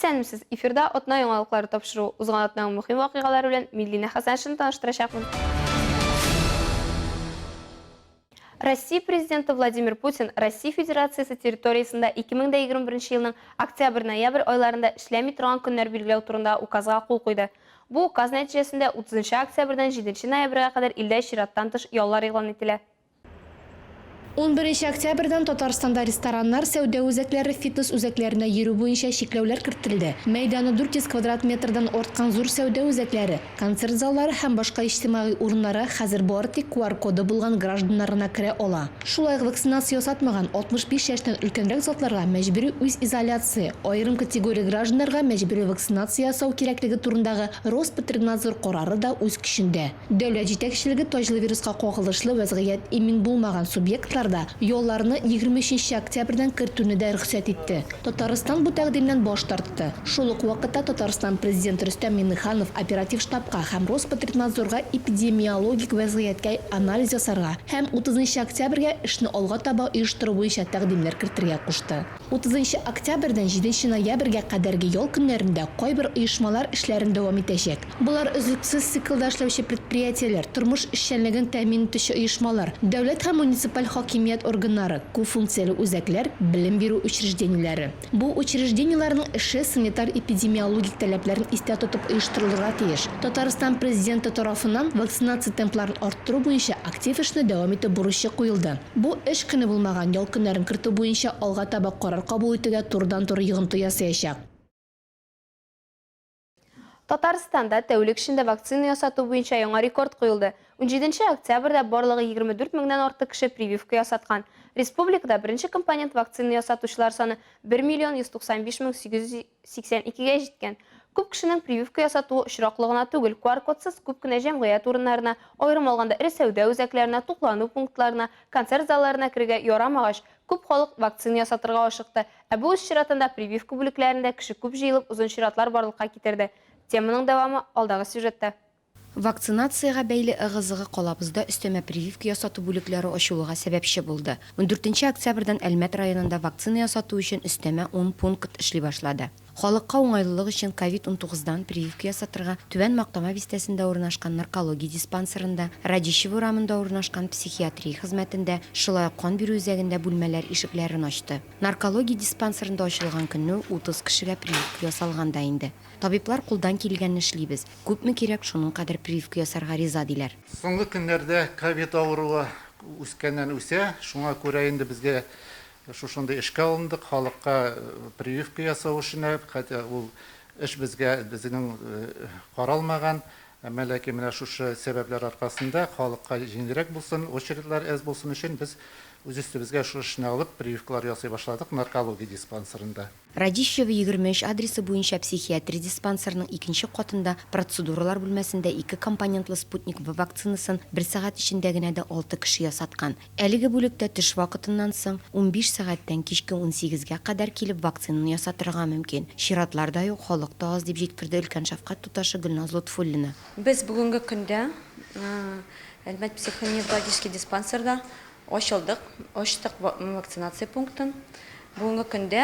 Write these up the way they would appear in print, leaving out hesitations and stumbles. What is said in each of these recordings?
Исәнмесез, эфирда атна яңалыклары тапшыруы. Узган атнаның мөһим вакыйгалары белән мин Лина Хәсәншина таныштырачакмын. Россия Президенты Владимир Путин Россия Федерациясе территориясендә 2021 елның октябрь-ноябрь айларында эшләми торган көннәр билгеләү турында указга кул куйды. Бу указ нәтиҗәсендә 30 октябрьдән 7 ноябрьгә кадәр илдә чираттан тыш яллар игълан ителә. Унберенче октябрьдән Татарстанда рестораннар, сәүдә үзәкләре, фитнес үзәкләренә йөрү буенча чикләүләр кертелде. Мәйданы 400 квадрат метрдан арткан зур сәүдә үзәкләре, концерт заллары һәм башка иҗтимагый урыннарга хәзер бары тик QR-коды булган гражданнар гына керә ала. Шулай ук вакцинация ясатмаган 65 яшьтән өлкәнрәк затларга мәҗбүри үзизоляция, аерым категория гражданнарга мәҗбүри вакцинация ясау кирәклеге турындагы Роспотребнадзор карары да үз көчендә. Дәүләт җитәкчелеге таҗлы вируска кагылышлы вәзгыять имин булмаган субъектларда ялларны 23 нче октябрьдән кертүне дә рөхсәт итте. Татарстан бу тәкъдимнән баш тартты. Шул ук вакытта Татарстан Президенты Рөстәм Миңнеханов оператив штабка һәм Роспотребнадзорга эпидемиологик вәзгыятькә анализ ясарга һәм 30 нчы октябрьгә эшне алга таба оештыру буенча тәкъдимнәр кертергә кушты. Утызынчы октябрьдән җиденче ноябрьгә кадәрге ял көннәрендә кайбер оешмалар эшләрен дәвам итәчәк. Болар, өзлексез циклда эшләүче предприятиеләр, тормыш эшчәнлеген тәэмин итүче оешмалар, дәүләт һәм муниципаль хакимият органнары, күп функцияле үзәкләр, белем бирү учреждениеләре. Бу учреждениеләрнең эше санитар-эпидемиологик таләпләрен истә тотып оештырылырга тиеш. Татарстан Президенты тарафыннан вакцинация темпларын арттыру буенча актив эшне дәвам итү бурычы куелды. Бу эш көне булмаган ял көннәрен кертү буенча алга таба карар кабул итүгә турыдан-туры йогынты ясаячак. Татарстанда тәүлек эчендә вакцина ясату буенча яңа рекорд куелды. Унҗиденче октябрьдә барлыгы 24 меңнән артык кеше прививка ясаткан. Республикада беренче компонент вакцина ясатучылар саны 1 миллион 195 мең 882 гә җиткән. Күп кешенең прививка ясатуы очраклы гына түгел, QR-кодсыз күп кенә җәмгыять урыннарына, аерым алганда эре сәүдә үзәкләренә, туклану пунктларына, концерт залларына керергә ярамагач, күп халык вакцина ясатырга ашыкты. Ә бу үз чиратында прививка бүлекләрендә кеше күп җыелып озын чиратлар барлыкка китерде. Теманың дәвамы алдагы сюжетта. Вакцинациягә бәйле ыгы-зыгы калабызда өстәмә прививка ясату бүлекләре ачылуга сәбәпче булды. Ундүртенче октябрьдән Әлмәт районында вакцина ясату өчен өстәмә ун пункт эшли башлады. Халыкка уңайлылык өчен ковид унтугыздан прививка ясатырга Түбән Мактама бистәсендә урнашкан наркология диспансерында, Радищево урамында урнашкан психиатрия хезмәтендә, шулай ук кан бирү үзәгендә бүлмәләр ишекләрен ачты. Наркология диспансерында ачылган көнне үк 30 кешегә прививка ясалган да инде. Табиблар кулдан килгәнне эшлибез, күпме кирәк, шуның кадәр прививка ясарга риза, диләр. Соңгы көннәрдә ковид авыруы үскәннән-үсә, шуңа күрә инде безгә шушындый эшкә алындык, халыкка прививка ясау эшенә, хотя ул эш безгә безнең каралмаган, әмма ләкин менә шушы сәбәпләр аркасында халыкка җиңелрәк булсын, очередлар әз булсын өчен без үз өстебезгә шул эшне алып, прививкалар ясый башладык наркология диспансерында. Радищево 23 адресы буенча психиатрия диспансерының икенче катында процедуралар бүлмәсендә ике компонентлы Спутник V вакцинасын бер сәгать эчендә генә дә алты кеше ясаткан. Әлеге бүлектә төш вакытыннан соң, 15 сәгатьтән кичке унсигезгә кадәр килеп вакцинаны ясатырга мөмкин. Чиратлар да юк, халык та аз, дип җиткерде өлкән шәфкать туташы Гөлназ Лотфуллина. Без бүгенге көндә Әлмәт психоневрологический диспансерда Ачылдык, ачтык вакцинация пунктын. Бүгенге көндә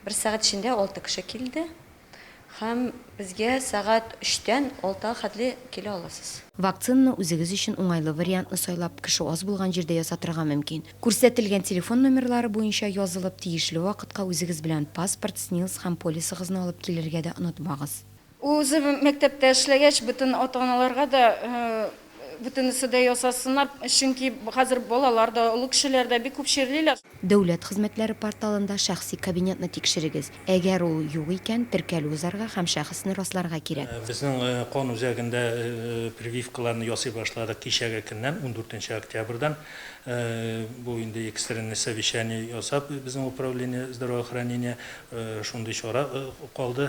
бер сәгать эчендә алты кеше килде. Һәм безгә сәгать өчтән алтыга хәтле килә аласыз. Вакцинаны үзегез өчен уңайлы вариантны сайлап, кеше аз булган җирдә ясатырга мөмкин. Күрсәтелгән телефон номерлары буенча язылып, тиешле вакытка үзегез белән паспорт, СНИЛС һәм полисыгызны алып килергә дә онытмагыз. Үзе мәктәптә эшләгәч, бөтен ата-аналарга да бөтенесе дә ясасыннар, чөнки хәзер балалар да, олы кешеләр дә бик күп чирлиләр. Дәүләт хезмәтләре порталында шәхси кабинетны тикшерегез. Әгәр ул юк икән, теркәлү узарга һәм шәхесне расларга кирәк. Безнең кан үзәгендә прививкаларны ясый башладык кичәге көннән, ундүртенче октябрьдән. Бу инде экстренный совещание ясап, безнең управление здравоохранения шундый чара калды.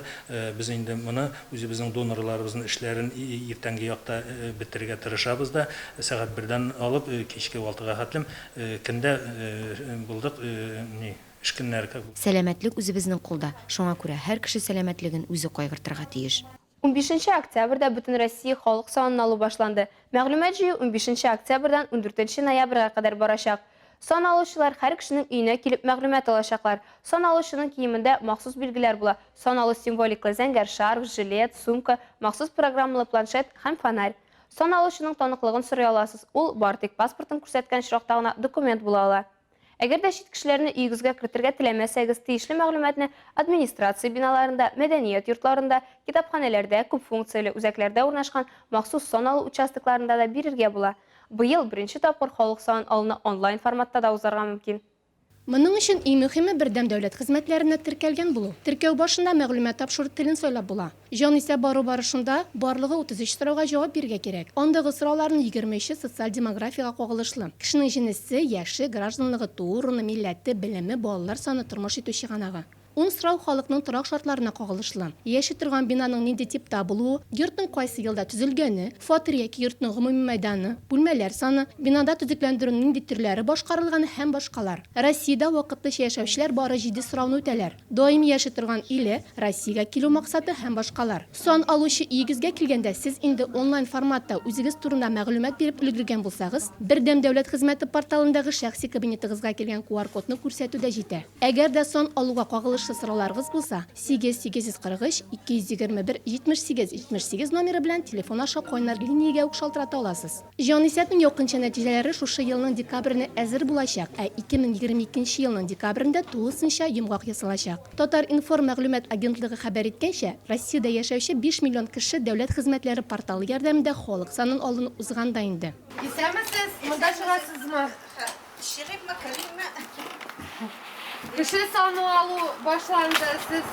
Без инде моны үзебезнең донорларыбызның эшләрен иртәнге якта бетерергә тырышабыз да, сәгать бердән алып кичке алтыга хәтлем көндә булдык, ни, эш көннәре как. Сәламәтлек үзебезнең кулда, шуңа күрә һәр кеше сәламәтлеген үзе кайгыртырга тиеш. Унбишенче октябрьдә Бөтенроссия халык санын алу башланды. Мәгълүмат җыю унбишенче октябрьдән ундүртенче ноябрьгә кадәр барачак. Сан алучылар һәр кешенең өенә килеп мәгълүмат алачаклар. Сан алучының киемендә махсус билгеләр була, сан алу символиклы зәңгәр шарф, жилет, сумка, махсус программалы планшет һәм фонарь. Сан алучының таныклыгын сорый аласыз, ул бары тик паспортын күрсәткән очракта гына документ була ала. Әгәр дә чит кешеләрне өегезгә кертергә теләмәсәгез, тиешле мәгълүматны администрация биналарында, мәдәният йортларында, китапханәләрдә, күпфункцияле үзәкләрдә урнашкан махсус сан алу участокларында да бирергә була. Быел беренче тапкыр халык санын алуны онлайн форматта да узарга мөмкин. Моның өчен иң мөһиме бердәм дәүләт хезмәтләренә теркәлгән булу. Теркәү башында мәгълүмат тапшыру телен сайлап була. Җанисәп бару барышында барлыгы 33 сорауга җавап бирергә кирәк. Андагы сорауларның 23-е социаль демографиягә кагылышлы. Кешенең җенесе, яше, гражданлыгы, туу урыны, милләте, белеме, балалар саны, тормыш итү чыганагы. Ун сорау халыкның торак шартларына кагылышлы. Яши торган бинаның нинди типта булуы, йортның кайсы елда төзелгәне, фатир яки йортның гомуми мәйданы, бүлмәләр саны, бинада төзекләндерүнең нинди төрләре башкарылганы һәм башкалар. Россиядә вакытлыча яшәүчеләр бары җиде сорауны үтәләр. Даими яши торган иле, Россиягә килү максаты һәм башкалар. Сан алучы өегезгә килгәндә сез инде онлайн форматта үзегез турында мәгълүмат биреп өлгергән булсагыз, Бердәм дәүләт хезмәте порталындагы шәхси кабинетыгызга килгән QR-кодны күрсәтү дә җитә. Әгәр дә сан алуга кагылышлы сорауларыгыз булса, 8 843 221 78 78 номеры белән телефон аша кайнар линиягә үк шалтырата аласыз. Җанисәпнең якынча нәтиҗәләре шушы елның декабренә әзер булачак, ә 2022 елның декабрендә тулысынча йомгак ясалачак. Татар-информ мәгълүмат агентлыгы хәбәр иткәнчә, Россиядә яшәүче 5 миллион кеше дәүләт хезмәтләре порталы ярдәмендә халык санын алуны узган да инде. Исәнмесез, монда чыгасызмы? Чыгыйммы, керимме? Кеше саны алу башланды, сез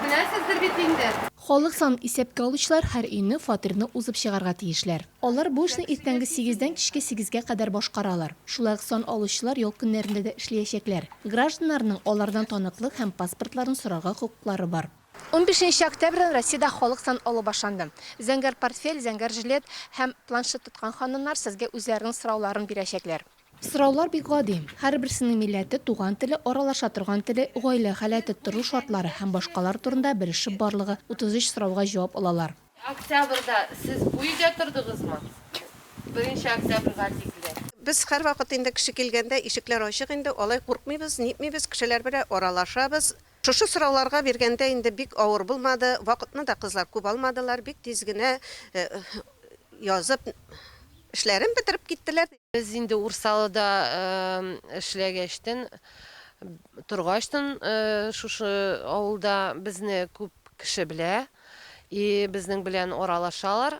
беләсездер бит инде. Халык санын исәпкә алучылар һәр өйне, фатирны узып чыгарга тиешләр. Алар бу эшне иртәнге сигездән кичке сигезгә кадәр башкаралар. Шулай ук сан алучылар ял көннәрендә дә эшләячәкләр. Гражданнарның алардан таныклык һәм паспортларын сорарга хокуклары бар. Унбишенче октябрьдән Россиядә халык сан алу башланды. Зәңгәр портфель, зәңгәр жилет һәм планшет тоткан ханымнар сезгә үзләренең сорауларын бирәчәкләр. Сораулар бик гади. Һәрберсенең милләте, туган теле, аралаша торган теле, гаилә халәте, тору шартлары һәм башкалар турында белешеп барлыгы 33 сорауга җавап алалар. Октябрьдә сез бу өйдә тордыгызмы? Беренче октябрьгә тикле. Без һәрвакыт инде кеше килгәндә ишекләр ачык инде, алай куркмыйбыз, нитмибез, кешеләр белән аралашабыз. Шушы сорауларга биргәндә инде бик авыр булмады, вакытны да кызлар күп алмадылар, бик тиз генә язып, эшләрен бетереп киттеләр. Без инде Урсалыда эшләгәчтен, торгачтын шушы авылда безне күп кеше белә и безнең белән аралашалар.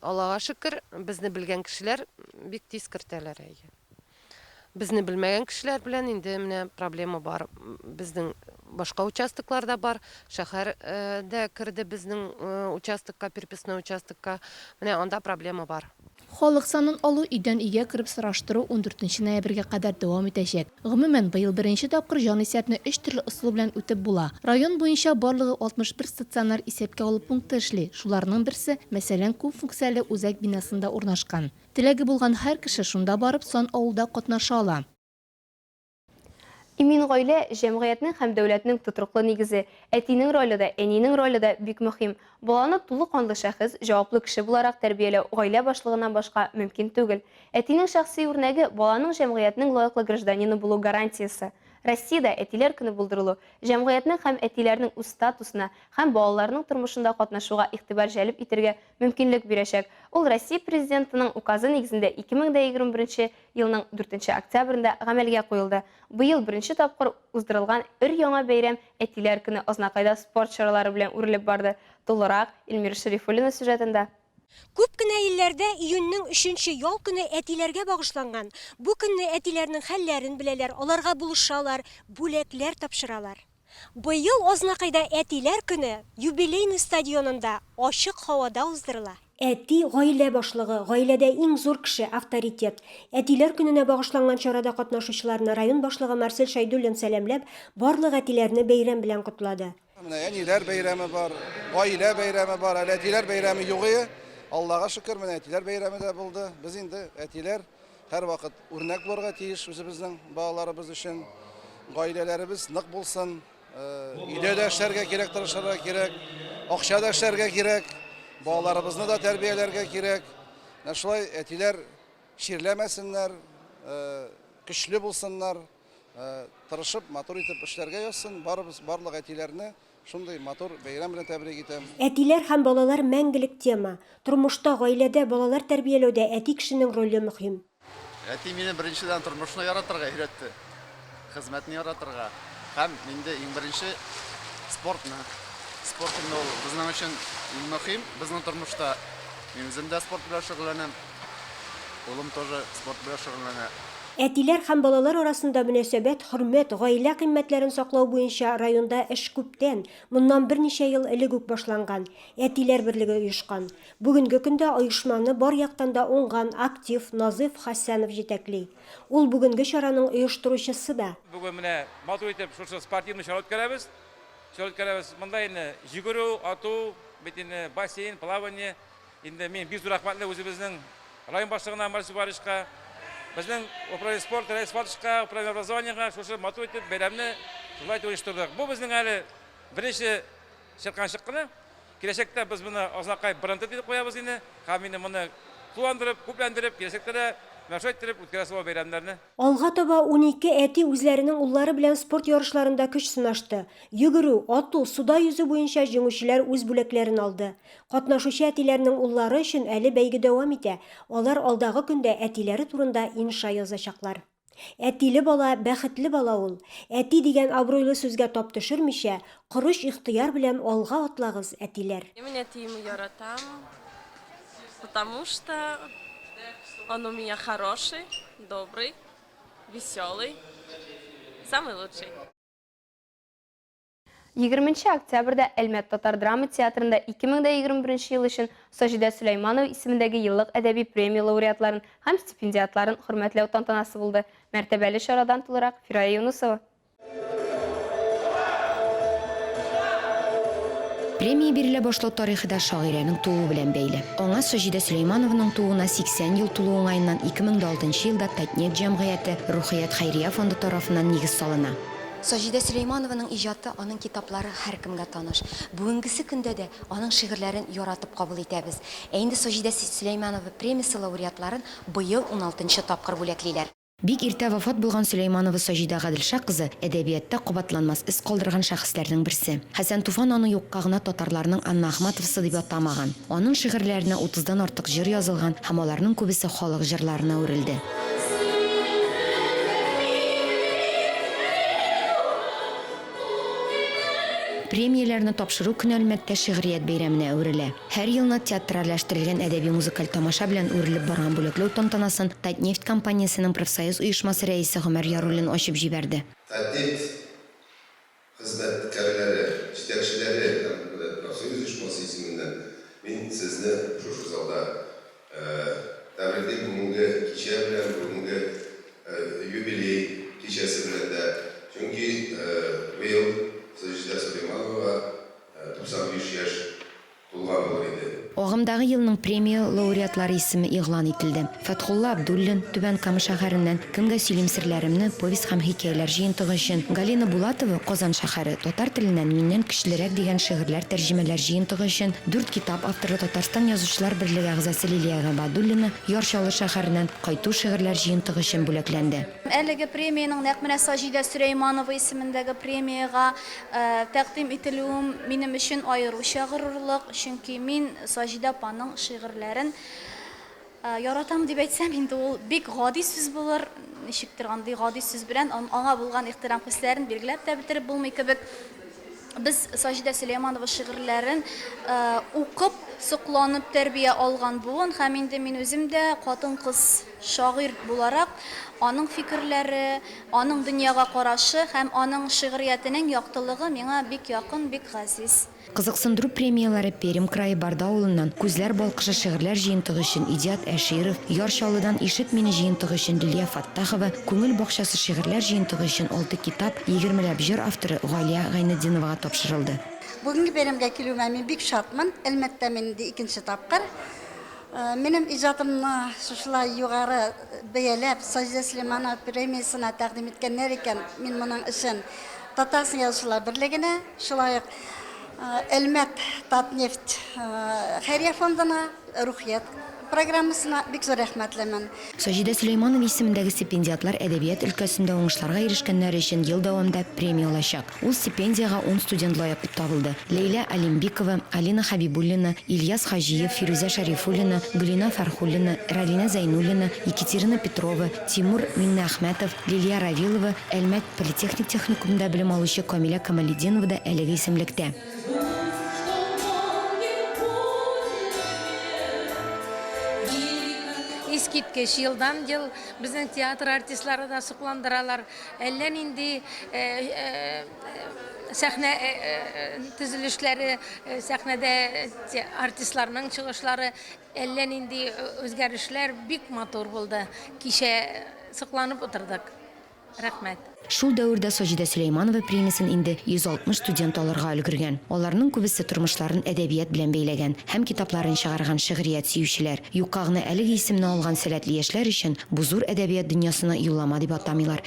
Аллага шөкер, безне белгән кешеләр бик тиз кертәләр, әйе. Безне белмәгән кешеләр белән инде менә проблема бар. Безнең башка участоклар да бар. Шәһәр дә керде безнең участокка, переписной участокка. Менә анда проблема бар. Халык санын алу өйдән өйгә кереп сораштыру ундүртенче ноябрьгә кадәр дәвам итәчәк. Гомумән, быел беренче тапкыр җанисәпне өч төрле ысул белән үтеп була. Район буенча барлыгы 61 стационар исәпкә алу пункты эшли, шуларның берсе, мәсәлән, күпфункцияле үзәк бинасында урнашкан. Теләге булган һәр кеше шунда барып сан алуда катнаша ала. Имин гаилә, җәмгыятьнең һәм дәүләтнең тотрыклы нигезе. Әтинең роле дә, әнинең роле дә бик мөһим. Баланы тулы канлы шәхес, җаваплы кеше буларак тәрбияләү гаилә башлыгыннан башка мөмкин түгел. Әтинең шәхси үрнәге, баланың җәмгыятьнең лаеклы гражданины булу гарантиясе. Россиядә Әтиләр көне булдырылу, җәмгыятьнең һәм әтиләрнең үз статусына һәм балаларның тормышында катнашуга игътибар җәлеп итергә мөмкинлек бирәчәк. Ул Россия Президентының Указы нигезендә 2021 елның дүртенче октябрендә гамәлгә куелды. Быел беренче тапкыр уздырылган өр-яңа бәйрәм Әтиләр көне Азнакайда спорт чаралары белән үрелеп барды. Тулырак, Эльмира Шәрифуллина сюжетында. Күп кенә илләрдә июньнең өченче ял көне әтиләргә багышланган. Бу көнне әтиләрнең хәлләрен беләләр, аларга булышалар, бүләкләр тапшыралар. Быел Азнакайда Әтиләр көне Юбилейный стадионында ачык һавада уздырыла. Әти, гаилә башлыгы, гаиләдә иң зур кеше, авторитет. Әтиләр көненә багышланган чарада катнашучыларны район башлыгы Марсель Шәйдуллин сәламләп, барлык әтиләрне бәйрәм белән котлады. Менә әниләр бәйрәме бар, гаилә бәйрәме бар, әле әтиләр бәйрәме юк ие. Аллага шөкер, менә әтиләр бәйрәме дә булды. Без инде әтиләр Һәрвакыт үрнәк булырга тиеш үзебезнең балаларыбыз өчен. Гаиләләребез нык булсын. Өйдә дә эшләргә кирәк, тырышырга кирәк. Акча да эшләргә кирәк. Балаларыбызны да тәрбияләргә кирәк. Менә шулай әтиләр чирләмәсеннәр. көчле булсыннар, тырышып, матур итеп эшләргә язсын. Барыбыз, барлык әтиләрне шундый матур бәйрәм белән тәбрик итәм. Әтиләр һәм балалар мәңгелек тема. Тормышта, гаиләдә, балалар тәрбияләүдә әти кешенең роле мөһим. Әти мине беренчедән тормышны яратырга өйрәтте, хезмәтне яратырга һәм инде иң беренче спортны. Спорт инде ул безнең өчен иң мөһим безнең тормышта. Мин үзем дә спорт белән шөгыльләнәм, улым тоже спорт белән шөгыльләнә. Әтиләр һәм балалар арасында мөнәсәбәт, хөрмәт, гаилә кыйммәтләрен саклау буенча районда эш күптән, моннан берничә ел элек үк башланган. Әтиләр берлеге оешкан. Бүгенге көндә оешманы бар яктан да уңган, актив Назыйф Хәсәнов җитәкли. Ул бүгенге чараның оештыручысы да. Бүген менә матур итеп шушы спортивный чара үткәрәбез. Чара үткәрәбез. Монда инде йөгерү, ату, бит инде бассейн, плавание. Инде мин бик зур рәхмәтле үзебезнең район башлыгына Марис Ивановичка, безнең управление спорта Рәис Фатышка, управление образованиега шушы матур итеп бәйрәмне шулай итеп оештырдык. Бу безнең әле беренче чирканчык кына. Киләчәктә без моны Азнакай бренды дип куябыз инде. Һәм инде моны туландырып, күпләндереп, киләчәктә дә менә шулай иттереп үткәрәсе була бәйрәмнәрне. Алга таба 12 әти үзләренең уллары белән спорт ярышларында көч сынашты. Йөгерү, ату, суда йөзү буенча җиңүчеләр үз бүләкләрен алды. Катнашучы әтиләрнең уллары өчен әле бәйге дәвам итә, алар алдагы көндә әтиләре турында инша язачаклар. Әтиле бала, бәхетле бала ул. Әти дигән абруйлы сүзгә тап төшермичә, корыч ихтыяр белән алга атлагыз, әтиләр! Мин әтиемне яратам, потому что он у меня хороший, добрый, веселый, самый лучший. Егерменче октябрьдә Әлмәт татар драма театрында 2021 ел өчен Саҗидә Сөләйманова исемендәге еллык әдәби премия лауреатларын һәм стипендиатларын хөрмәтләү тантанасы булды. Мәртәбәле чарадан тулырак Фирая Юнысова. Премия бирелә башлау тарихы да шагыйрәнең тууы белән бәйле. Аңа Саҗидә Сөләйманованың тууына 80 ел тулу уңаеннан 2006 елда Татнефть җәмгыяте Рухият хәйрия фонды тарафыннан нигез салына. Саҗидә Сөләйманованың иҗаты, аның китаплары һәркемгә таныш. Бүгенгесе көндә дә аның шигырьләрен яратып кабул итәбез. Ә инде Саҗидә Сөләйманова премиясе лауреатларын быел уналтынчы тапкыр бүләклиләр. Бик иртә вафат булган Сөләйманова Саҗидә Гаделша кызы әдәбиятта кабатланмас эз калдырган шәхесләрнең берсе. Хәсән Туфан аны юкка гына татарларның Анна Ахматовасы дип атамаган. Аның шигырьләренә утыздан артык җыр язылган һәм аларның күбесе халык җырларына әверелде. Премияләрне тапшыру көне Әлмәттә шигърият бәйрәменә әверелә. Һәр елны театральләштерелгән әдәби-музыкаль тамаша белән үрелеп барган бүләкләү тантанасын Татнефть компаниясенең профсоюз оешмасы рәисе Гомәр Яруллин ачып җибәрде. Татнефть Хезмәткәрләре, җитәкчеләре һәм профсоюз оешмасы исеменнән мин сезне шушы залда тәбриклим бүгенге кичә белән, бүгенге юбилей кичәсе белән дә, чөнки быел Саҗидә Сөләймановага 95 яшь Тулган булыр иде. Агымдагы елның премия лауреатлары исеме игълан ителде. Фәтхулла Абдуллин, Түбән Кама шәһәреннән, Кемгә сөйлим серләремне, повесть һәм хикәяләр җыентыгы өчен, Галина Булатова, Казан шәһәре, татар теленнән Миннән көчлерәк дигән шигырьләр тәрҗемәләр җыентыгы өчен, дүрт китап авторы Татарстан Язучылар берлеге әгъзасы Лилия Гыйбадуллина, Яр Чаллы шәһәреннән, Кайту шигырьләр җыентыгы өчен бүләкләнде. Әлеге премиянең нәкъ менә Саҗидә Сөләйманова исемендәге премиягә тәкъдим ителүем минем өчен аеруча горурлык, чөнки мин Саҗидә апаның шигырьләрен яратам дип әйтсәм, инде ул бик гади сүз булыр, ничектер андый гади сүз белән аңа булган ихтирам хисләрен билгеләп тә бетереп булмый кебек. Без Саҗидә Сөләйманова шигырьләрен укып, сокланып тәрбия алган буын һәм инде мин үзем дә хатын-кыз шагыйрь буларак, аның фикерләре, аның дөньяга карашы һәм аның шигъриятенең яктылыгы миңа бик якын, бик газиз. Кызыксындыру премияләре Пермь крае Барда авылыннан Күзләр балкышы шигырьләр җыентыгы өчен Идиат Әширов, Яр Чаллыдан Ишет мине җыентыгы өчен Лилия Фәттахова, Күңел бакчасы шигырьләр җыентыгы өчен алты китап, егермеләп җыр авторы Галия Гайнетдиновага тапшырылды. Бүгенге бәйрәмгә килүемә мин бик шатмын. Әлмәттә мин инде икенче тапкыр. Минем иҗатымны шушылай югары бәяләп, Саҗидә Сөләйманова премиясенә тәкъдим иткәннәр икән, мин моның өчен Татарстан Язучылар берлегенә, шулай ук Әлмәт Татнефть хәйрия фондына, Рухият программасына бик зур рәхмәтлемен. Саҗидә Сөләйманова исемендәге стипендиатлар әдәбият өлкәсендә уңышларга ирешкәннәре өчен ел дәвамында премия алачак. Ул стипендиягә ун студент лаек дип табылды. Ләйлә Алимбикова, Алина Хәбибуллина, Ильяс Хаҗиев, Фирүзә Шәрифуллина, Гөлинә Фәрхуллина, Ралинә Зәйнуллина, Екатерина Петрова, Тимур Миңнеәхмәтов, Лилия Равилова, Әлмәт политехник техникумында белем алучы Камилә Камалетдинова да әлеге исемлектә. Искиткеч, елдан-ел безнең театр артистлары да сокландыралар. Әллә нинди сәхнә төзелешләре, сәхнәдә артистларның чыгышлары, әллә нинди үзгәрешләр бик матур булды. Кичә сокланып утырдык. Рәхмәт. Шул дәвердә Саҗидә Сөләйманова премиясен инде 160 студент алырга өлгергән. Аларның күбесе тормышларын әдәбият белән бәйләгән һәм китапларын чыгарган шигърият сөючеләр. Юкка гына әлеге исемне алган сәләтле яшьләр өчен бу зур әдәбият дөньясына юллама дип атамыйлар.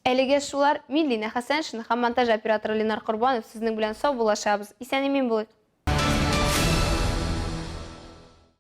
Әлегә шулар, мин Линә Хәсәншина һәм монтаж операторы Ленар Корбанов сезнең белән саубуллашабыз. Исән-имин булыйк!